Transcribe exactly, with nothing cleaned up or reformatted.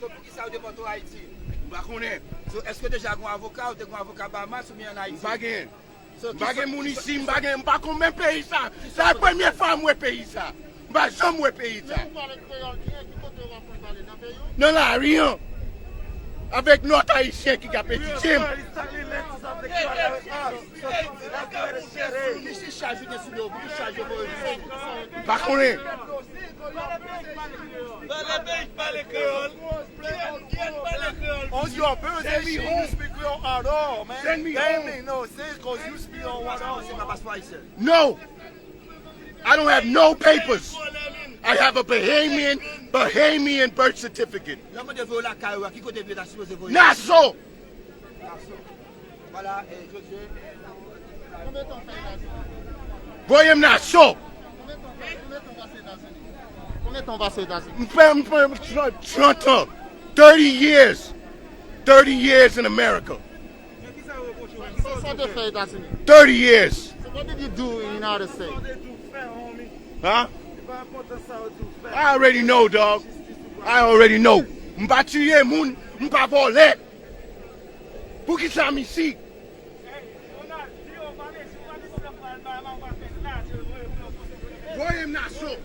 Poukisa yo depòte w Ayiti? M pa konnen. So, èske w deja gen yon avoka? Ou te gen yon avoka Bahamas oubyen ann Ayiti? M pa gen. M pa gen moun isi, m pa gen, m pa konn menm peyi sa. Sa e premye fwa m wè peyi sa. M pa janm wè peyi sa. Nan lari an. Avèk nòt ayisyen ki ka petitye m. Ki chaj ou gen sou do? Pou ki chaj yo voye w isit? M pa konnen. Pale peyi, pale kreyòl. Kiyès, kiyès pale kreyòl? On your birth, she you speak Creole at all, man. Send me Damn home. It, no, say cause you speak Creole at all. Se pa paspò ayisyen. No. I don't have no papers. I have a Bahamian, Bahamian birth certificate. Lè mwen te voye w lakay ou a, ki kote vye ta sipoze voye? Naso. Vwala, e Josue. Voye m Naso. Konbyen tan w pase Etazini? Konbyen tan w pase Etazini? M fè m fè trant an. Thirty years. Thirty years in America. Sa w te fè Etazini? Thirty years. So what did you do in United States? Huh? I already know, dog. I already know. M pa tiye moun, m pa vòlè. Poukisa m isi? Voye m Naso.